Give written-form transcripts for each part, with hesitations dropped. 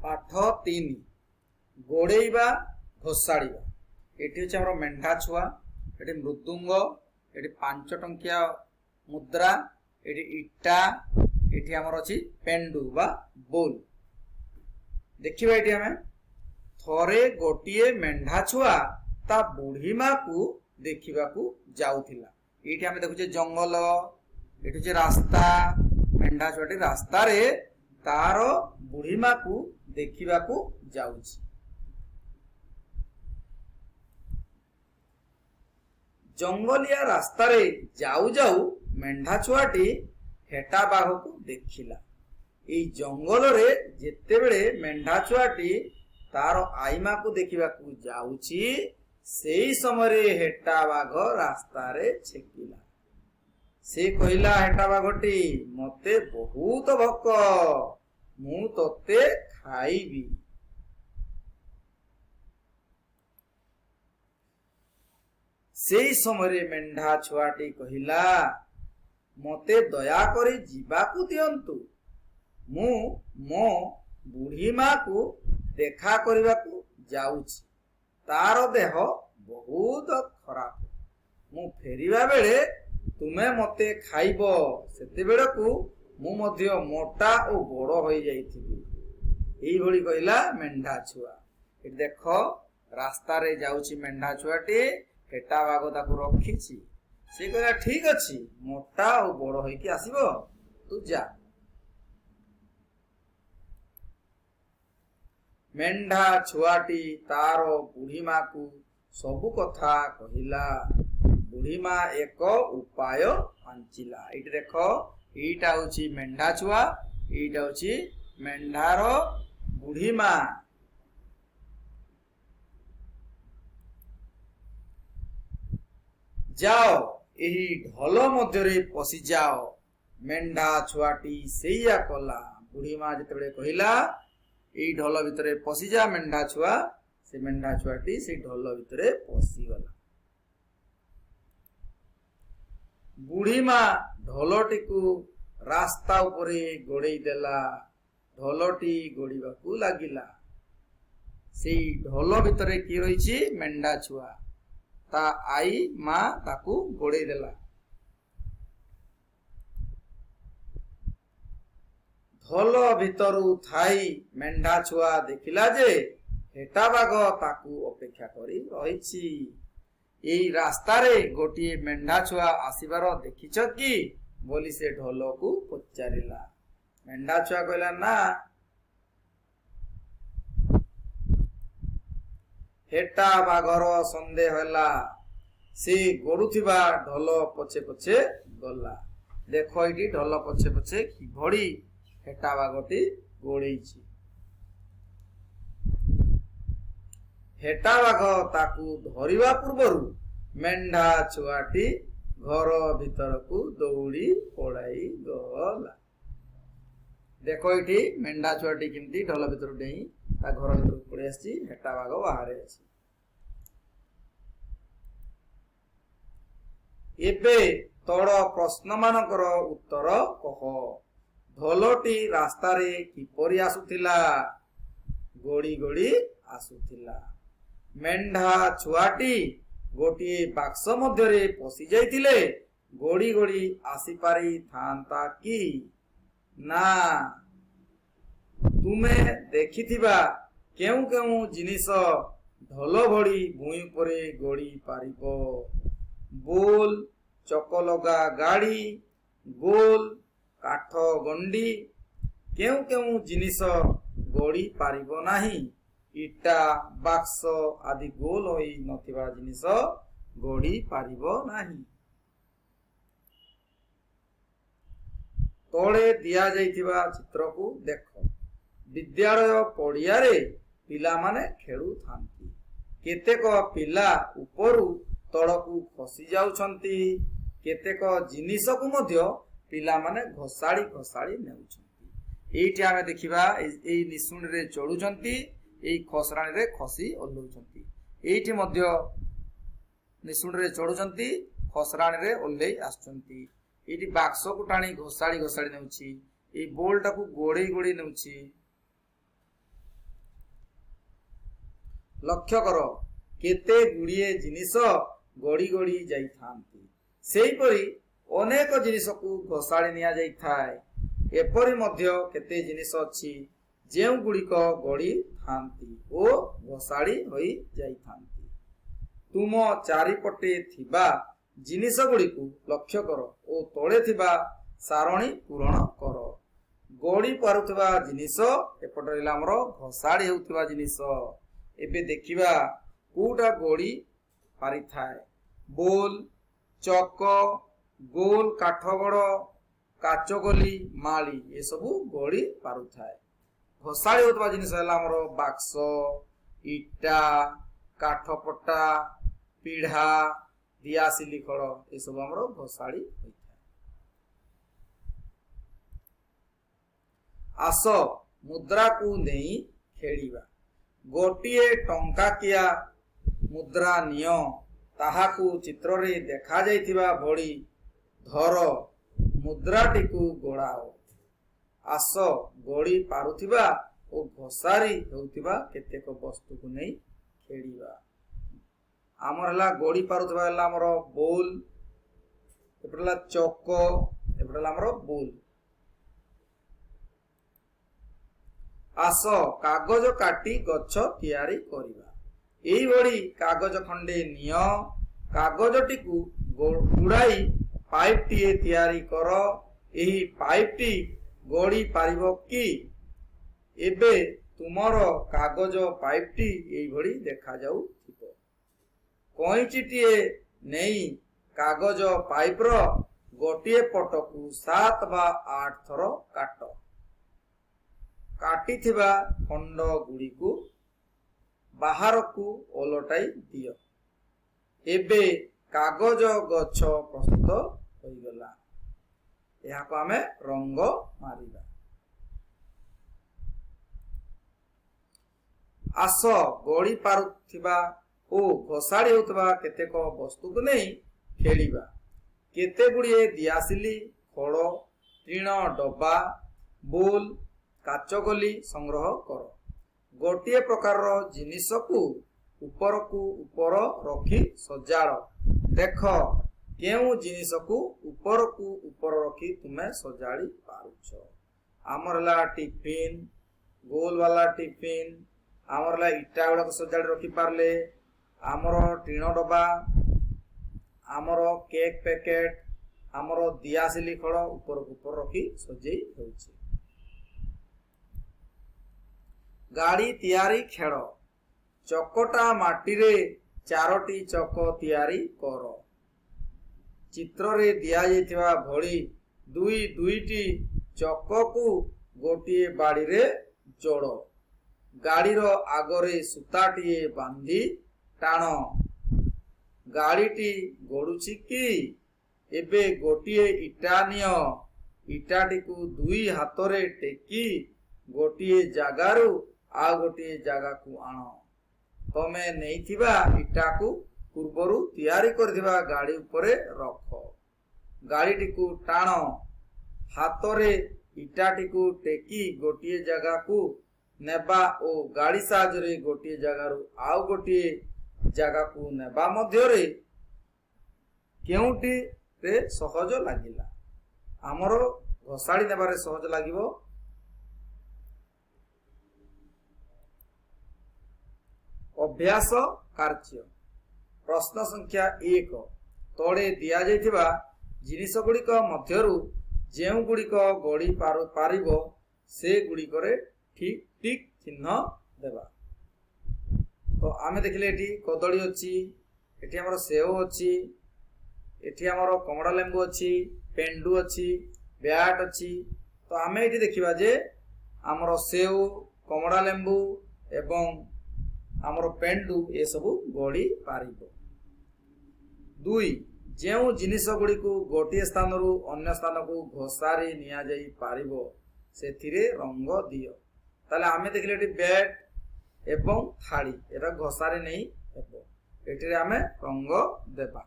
ପାଠ 3, ଗୋଡ଼େଇବା ଘୋଷାଡ଼ିବା। ଏଠି ହେଉଛି ଆମର ମେଣ୍ଢା ଛୁଆ, ଏଠି ମୃଦୁଙ୍ଗ, ଏଠି 5 ଟଙ୍କିଆ ମୁଦ୍ରା, ଏଠି ଇଟା, ଏଠି ଆମର ଅଛି ପେଣ୍ଡୁ ବା ବୋଲ। ଦେଖିବା ଏଠି ଆମେ ଥରେ ଗୋଟିଏ ମେଣ୍ଢା ଛୁଆ ତା ବୁଢ଼ୀ ମାକୁ ଦେଖିବାକୁ ଯାଉଥିଲା। ଏଇଠି ଆମେ ଦେଖୁଛେ ଜଙ୍ଗଲ, ଏଠି ହେଉଛି ରାସ୍ତା। ମେଣ୍ଢା ଛୁଆଟି ରାସ୍ତାରେ ତାର ବୁଢ଼ୀ ମାକୁ ଦେଖିବାକୁ ଯାଉଛି। ଜଙ୍ଗଲିଆ ରାସ୍ତାରେ ଯାଉ ଯାଉ ମେଣ୍ଢା ଛୁଆଟି ହେଟା ବାଘକୁ ଦେଖିଲା। ଏଇ ଜଙ୍ଗଲରେ ଯେତେବେଳେ ମେଣ୍ଢା ଛୁଆଟି ତାର ଆଈମାକୁ ଦେଖିବାକୁ ଯାଉଛି, ସେଇ ସମୟରେ ହେଟା ବାଘ ରାସ୍ତାରେ ଛେକିଲା। ସେ କହିଲା, ହେଟା ବାଘଟି, ମତେ ବହୁତ ଭୋକ, ମୁଁ ତୋତେ ଖାଇବି। ସେଇ ସମୟରେ ମେଣ୍ଢା ଛୁଆଟି କହିଲା, ମତେ ଦୟାକରି ଯିବାକୁ ଦିଅନ୍ତୁ, ମୁଁ ମୋ ବୁଢ଼ୀ ମାକୁ ଦେଖା କରିବାକୁ ଯାଉଛି, ତାର ଦେହ ବହୁତ ଖରାପ, ମୁଁ ଫେରିବା ବେଳେ ତୁମେ ମତେ ଖାଇବ, ସେତେବେଳକୁ ମୁଁ ମଧ୍ୟ ମୋଟା ଓ ବଡ଼ ହୋଇଯାଇଥିବି। ଏଇଭଳି କହିଲା ମେଣ୍ଢା ଛୁଆ। ଏଠି ଦେଖ, ରାସ୍ତାରେ ଯାଉଛି ମେଣ୍ଢା ଛୁଆଟି, ହେଟା ବାଘ ତାକୁ ରଖିଛି। ସେ କହିଲା, ଠିକ ଅଛି, ମୋଟା ଓ ବଡ଼ ହେଇକି ଆସିବ, ତୁ ଯା। ମେଣ୍ଢା ଛୁଆଟି ତାର ବୁଢ଼ୀ ମାକୁ ସବୁ କଥା କହିଲା। ବୁଢ଼ୀ ମା ଏକ ଉପାୟ ପାଞ୍ଚିଲା। ଏଇଠି ଦେଖ, ଏଇଟା ହଉଛି ମେଣ୍ଢା ଛୁଆ, ଏଇଟା ହଉଛି ମେଣ୍ଢାର ବୁଢ଼ୀ ମା। ଯାଅ, ଏହି ଢୋଲ ମଧ୍ୟରେ ପଶିଯାଅ। ମେଣ୍ଢା ଛୁଆଟି ସେଇଆ କଲା। ବୁଢ଼ୀ ମା ଯେତେବେଳେ କହିଲା ଏଇ ଢୋଲ ଭିତରେ ପଶିଯା ମେଣ୍ଢା ଛୁଆ, ସେ ମେଣ୍ଢା ଛୁଆଟି ସେଇ ଢୋଲ ଭିତରେ ପଶିଗଲା। ବୁଢ଼ୀ ମା ଢୋଲଟିକୁ ରାସ୍ତା ଉପରେ ଗୋଡ଼େଇ ଦେଲା। ଢୋଲଟି ଗୋଡ଼ିବାକୁ ଲାଗିଲା। ସେଇ ଢୋଲ ଭିତରେ କିଏ ରହିଛି? ମେଣ୍ଢା ଛୁଆ। ତା ଆଈ ମା ତାକୁ ଗୋଡ଼େଇ ଦେଲା। ଢୋଲ ଭିତରୁ ଥାଇ ମେଣ୍ଢା ଛୁଆ ଦେଖିଲା ଯେ ହେଟା ବାଘ ତାକୁ ଅପେକ୍ଷା କରି ରହିଛି। ଏଇ ରାସ୍ତାରେ ଗୋଟିଏ ମେଣ୍ଢା ଛୁଆ ଆସିବାର ଦେଖିଛ କି ବୋଲି ସେ ଢୋଲକୁ ପଚାରିଲା। ମେଣ୍ଢା ଛୁଆ କହିଲା, ନା। ହେଟା ବାଘର ସନ୍ଦେହ ହେଲା। ସେ ଗଡୁଥିବା ଢୋଲ ପଛେ ପଛେ ଗଲା। ଦେଖ, ଏଇଠି ଢୋଲ ପଛେ ପଛେ କିଭଳି ହେଟା ବାଘଟି ଗୋଡେଇଛି। ହେଟା ବାଘ ତାକୁ ଧରିବା ପୂର୍ବରୁ ମେଣ୍ଢା ଛୁଆଟି ଘର ଭିତରକୁ ଦୌଡ଼ି ପଳାଇ ଗଲା। ଦେଖ, ଏଇଠି ମେଣ୍ଢା ଛୁଆଟି କେମିତି ଢୋଲ ଭିତରୁ ଡେଇଁ ତା ଘର ଭିତରକୁ ପଳେଇ ଆସିଛି। ହେଟା ବାଘ ବାହାରେ ଅଛି। ଏବେ ତଳ ପ୍ରଶ୍ନମାନଙ୍କର ଉତ୍ତର କହ। ଢୋଲଟି ରାସ୍ତାରେ କିପରି ଆସୁଥିଲା? ଗୋଡ଼ି ଗୋଡ଼ି ଆସୁଥିଲା। ମେଣ୍ଢା ଛୁଆଟି ଗୋଟିଏ ବାକ୍ସ ମଧ୍ୟରେ ପଶି ଯାଇଥିଲେ ଗୋଡ଼ି ଗୋଡ଼ି ଆସିପାରିଥାନ୍ତା କି? ନା। ତୁମେ ଦେଖିଥିବା କେଉଁ କେଉଁ ଜିନିଷ ଢୋଲ ଭଳି ଭୂଇଁ ଉପରେ ଗଡ଼ି ପାରିବ? ବୋଲ, ଚକଲଗା ଗାଡ଼ି, ଗୋଲ କାଠ ଗଣ୍ଡି। କେଉଁ କେଉଁ ଜିନିଷ ଗଡ଼ି ପାରିବ ନାହିଁ? ଇଟା, ବାକ୍ସ ଆଦି ଗୋଲ ହୋଇ ନଥିବା ଜିନିଷ ଗଡ଼ି ପାରିବ ନାହିଁ। ତଳେ ଦିଆଯାଇଥିବା ଚିତ୍ରକୁ ଦେଖ। ବିଦ୍ୟାଳୟ ପଡ଼ିଆରେ ପିଲାମାନେ ଖେଳୁଥାନ୍ତି। କେତେକ ପିଲା ଉପରୁ ତଳକୁ ଖସି ଯାଉଛନ୍ତି। କେତେକ ଜିନିଷକୁ ମଧ୍ୟ ପିଲାମାନେ ଘୋଷାଡ଼ି ଘୋଷାଡ଼ି ନେଉଛନ୍ତି। ଏଇଠି ଆମେ ଦେଖିବା, ଏଇ ନିଶୁଣିରେ ଚଢୁଛନ୍ତି, ଏଇ ଖସରାଣୀରେ ଖସି ଓହ୍ଲଉଛନ୍ତି। ଏଇଠି ମଧ୍ୟ ନିଶୁଣିରେ ଚଢୁଛନ୍ତି, ଖସରାଣୀରେ ଓହ୍ଲେଇ ଆସୁଛନ୍ତି। ଏଇଠି ବାକ୍ସକୁ ଟାଣି ଘୋଷାଡ଼ି ଘୋଷାଡ଼ି ନେଉଛି, ଏଇ ବୋଲଟାକୁ ଗୋଡେଇ ଗୋଡେଇ ନେଉଛି। ଲକ୍ଷ୍ୟ କର, କେତେ ଗୁଡ଼ିଏ ଜିନିଷ ଗଡ଼ି ଗଡ଼ି ଯାଇଥାନ୍ତି। ସେହିପରି ଅନେକ ଜିନିଷକୁ ଘୋଷାଡ଼ି ନିଆଯାଇଥାଏ। ଏପରି ମଧ୍ୟ କେତେ ଜିନିଷ ଅଛି, ଯେଉଁଗୁଡ଼ିକ ଗଡ଼ିଥାନ୍ତି ଓ ଘୋଷାଡ଼ି ହୋଇ ଯାଇଥାନ୍ତି। ତୁମ ଚାରିପଟେ ଥିବା ଜିନିଷ ଗୁଡ଼ିକୁ ଲକ୍ଷ୍ୟ କର ଓ ତଳେ ଥିବା ସାରଣୀ ପୂରଣ କର। ଗଡ଼ି ପାରୁଥିବା ଜିନିଷ, ଏପଟେ ରହିଲା ଆମର ଘୋଷାଡ଼ି ହେଉଥିବା ଜିନିଷ। ଏବେ ଦେଖିବା କୋଉଟା ଗଡ଼ି ପାରିଥାଏ। ବୋଲ, ଚକ, ଗୋଲ କାଠଗଡ଼, କାଚଗଲି, ମାଳି ଏସବୁ ଗଡ଼ି ପାରୁଥାଏ। ଘୋଷାଡ଼ି ହେଉଥିବା ଜିନିଷ ହେଲା ଆମର ବାକ୍ସ, ଇଟା, କାଠପଟା, ପିଢ଼ା, ଦିଆସିଲି ଖଡ଼ ଏସବୁ ଆମର ଘୋଷାଡ଼ି ହୋଇଥାଏ। ଆସ ମୁଦ୍ରାକୁ ନେଇ ଖେଳିବା। ଗୋଟିଏ ଟଙ୍କାକିଆ ମୁଦ୍ରା ନିଅ। ତାହାକୁ ଚିତ୍ରରେ ଦେଖାଯାଇଥିବା ଭଳି ଧର। ମୁଦ୍ରାଟିକୁ ଗଡ଼ାଅ। ଆସ ଗଡ଼ି ପାରୁଥିବା ଓ ଘୋଷାରି ହେଉଥିବା କେତେକ ବସ୍ତୁକୁ ନେଇ ଖେଳିବା। ଆମର ହେଲା ଗଡ଼ି ପାରୁଥିବା ହେଲା ଆମର ବୋଲ, ଏପଟେ ହେଲା ଚକ, ଏପଟେ ହେଲା ଆମର ବୋଲ। ଆସ କାଗଜ କାଟି ଗଛ ତିଆରି କରିବା। ଏଇଭଳି କାଗଜ ଖଣ୍ଡେ ନିଅ। କାଗଜଟିକୁ ଗୁଡ଼ାଇ ପାଇପଟିଏ ତିଆରି କର। ଏହି ପାଇପଟି ଗଡ଼ି ପାରିବ କି? ଏବେ ତୁମର କାଗଜ ପାଇପଟି ଏଇଭଳି ଦେଖାଯାଉଥିବ। କଇଁଚିଟିଏ ନେଇ କାଗଜ ପାଇପର ଗୋଟିଏ ପଟକୁ 7 ବା 8 ଥର କାଟ। କାଟିଥିବା ଖଣ୍ଡ ଗୁଡ଼ିକୁ ବାହାରକୁ ଓଲଟାଇ ଦିଅ। ଏବେ କାଗଜ ଗଛ ପ୍ରସ୍ତୁତ ହୋଇଗଲା। ଏହାକୁ ଆମେ ରଙ୍ଗ ମାରିବା। ଆସ ଗଡ଼ି ପାରୁଥିବା ଓ ଘୋଷାଡ଼ି ହେଉଥିବା କେତେକ ବସ୍ତୁକୁ ନେଇ ଖେଳିବା। କେତେ ଗୁଡ଼ିଏ ଦିଆସିଲି ଖଡ଼, ଟିଣ ଡବା, ବୋଲ, କାଚଗଲି ସଂଗ୍ରହ କର। ଗୋଟିଏ ପ୍ରକାରର ଜିନିଷକୁ ଉପରକୁ ଉପର ରଖି ସଜାଡ଼। ଦେଖ, କେଉଁ ଜିନିଷକୁ ଉପରକୁ ଉପର ରଖି ତୁମେ ସଜାଡ଼ି ପାରୁଛ। ଆମର ହେଲା ଟିଫିନ, ଗୋଲ ବାଲା ଟିଫିନ, ଆମର ହେଲା ଇଟା ଗୁଡ଼ାକ ସଜାଡ଼ି ରଖିପାରିଲେ, ଆମର ଟିଣ ଡବା, ଆମର କେକ୍ ପ୍ୟାକେଟ, ଆମର ଦିଆସିଲି ଖଡ଼ ଉପରକୁ ଉପର ରଖି ସଜେଇ ହେଉଛି। ଗାଡ଼ି ତିଆରି ଖେଳ। ଚକଟା ମାଟିରେ 4ଟି ଚକ ତିଆରି କର। ଚିତ୍ରରେ ଦିଆଯାଇଥିବା ଭଳି ଦୁଇ ଦୁଇଟି ଚକକୁ ଗୋଟିଏ ବାଡ଼ିରେ ଯୋଡ଼। ଗାଡ଼ିର ଆଗରେ ସୂତାଟିଏ ବାନ୍ଧି ଟାଣ। ଗାଡ଼ିଟି ଗଡ଼ୁଛି କି? ଏବେ ଗୋଟିଏ ଇଟା ନିଅ। ଇଟାଟିକୁ ଦୁଇ ହାତରେ ଟେକି ଗୋଟିଏ ଜାଗାରୁ ଆଉ ଗୋଟିଏ ଜାଗାକୁ ଆଣ। ତମେ ନେଇଥିବା ଇଟାକୁ ପୂର୍ବରୁ ତିଆରି କରିଥିବା ଗାଡ଼ି ଉପରେ ରଖ। ଗାଡ଼ିଟିକୁ ଟାଣ। ହାତରେ ଇଟାଟିକୁ ଟେକି ଗୋଟିଏ ଜାଗାକୁ ନେବା ଓ ଗାଡ଼ି ସାହାଯ୍ୟରେ ଗୋଟିଏ ଜାଗାରୁ ଆଉ ଗୋଟିଏ ଜାଗାକୁ ନେବା ମଧ୍ୟରେ କେଉଁଟିରେ ସହଜ ଲାଗିଲା? ଆମର ଘୋଷାଡ଼ି ନେବାରେ ସହଜ ଲାଗିବ। ଅଭ୍ୟାସ କାର୍ଯ୍ୟ। ପ୍ରଶ୍ନ ସଂଖ୍ୟା 1। ତଳେ ଦିଆଯାଇଥିବା ଜିନିଷ ଗୁଡ଼ିକ ମଧ୍ୟରୁ ଯେଉଁଗୁଡ଼ିକ ଗଡ଼ି ପାରିବ, ସେଗୁଡ଼ିକରେ ଠିକ୍ ଟିକ୍ ଚିହ୍ନ ଦେବା। ତ ଆମେ ଦେଖିଲେ ଏଠି କଦଳୀ ଅଛି, ଏଠି ଆମର ସେଓ ଅଛି, ଏଠି ଆମର କମଳା ଲେମ୍ବୁ ଅଛି, ପେଣ୍ଡୁ ଅଛି, ବ୍ୟାଟ୍ ଅଛି। ତ ଆମେ ଏଠି ଦେଖିବା ଯେ ଆମର ସେଓ, କମଳା ଲେମ୍ବୁ ଏବଂ ଆମର ପେଣ୍ଡୁ ଏସବୁ ଗଡ଼ି ପାରିବ। 2। ଯେଉଁ ଜିନିଷ ଗୁଡ଼ିକୁ ଗୋଟିଏ ସ୍ଥାନରୁ ଅନ୍ୟ ସ୍ଥାନକୁ ଘୋଷାରି ନିଆଯାଇ ପାରିବ, ସେଥିରେ ରଙ୍ଗ ଦିଅ। ତାହେଲେ ଆମେ ଦେଖିଲେ ଏଠି ବ୍ୟାଟ୍ ଏବଂ ଥାଳି, ଏଟା ଘୋଷାରି ନେଇ ହେବ, ଏଠିରେ ଆମେ ରଙ୍ଗ ଦେବା।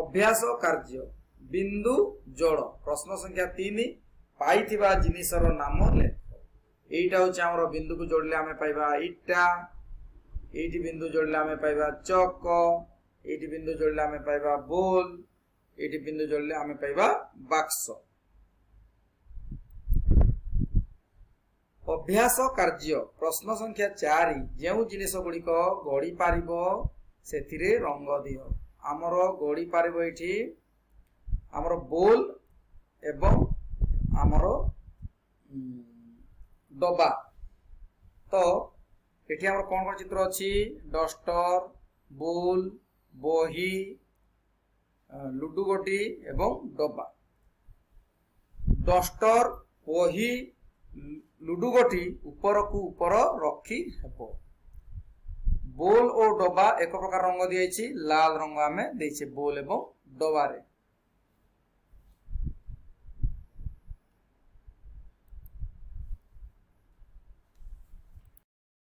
ଅଭ୍ୟାସ କାର୍ଯ୍ୟ। ବିନ୍ଦୁ ଯୋଡ଼। ପ୍ରଶ୍ନ ସଂଖ୍ୟା 3। ପାଇଥିବା ଜିନିଷର ନାମ ଲେଖ। ଏଇଟା ହେଉଛି ଆମର ବିନ୍ଦୁକୁ ଯୋଡ଼ିଲେ ଆମେ ପାଇବା ଇଟା, ଏଇଠି ବିନ୍ଦୁ ଯୋଡ଼ିଲେ ଆମେ ପାଇବା ଚକ, ଏଇଠି ବିନ୍ଦୁ ଯୋଡ଼ିଲେ ଆମେ ପାଇବା ବୋଲ, ଏଇଠି ବିନ୍ଦୁ ଯୋଡ଼ିଲେ ଆମେ ପାଇବା ବାକ୍ସ। ଅଭ୍ୟାସ କାର୍ଯ୍ୟ ପ୍ରଶ୍ନ ସଂଖ୍ୟା 4, ଯେଉଁ ଜିନିଷ ଗୁଡ଼ିକ ଗଡ଼ି ପାରିବ ସେଥିରେ ରଙ୍ଗ ଦିଅ। ଆମର ଗଡ଼ି ପାରିବ ଏଇଠି ଆମର ବୋଲ ଏବଂ ଆମର ଡବା। ତ ଏଠି ଆମର କ'ଣ କ'ଣ ଚିତ୍ର ଅଛି? ଡଷ୍ଟର, ବୋଲ, ବହି, ଲୁଡୁ ଗୋଟି ଏବଂ ଡବା। ଡଷ୍ଟର, ବହି, ଲୁଡୁ ଗୋଟି ଉପରକୁ ଉପର ରଖି ହେବ। ବୋଲ ଓ ଡବା ଏକ ପ୍ରକାର ରଙ୍ଗ ଦିଆଯାଇଛି, ଲାଲ ରଙ୍ଗ ଆମେ ଦେଇଛେ ବୋଲ ଏବଂ ଡବାରେ।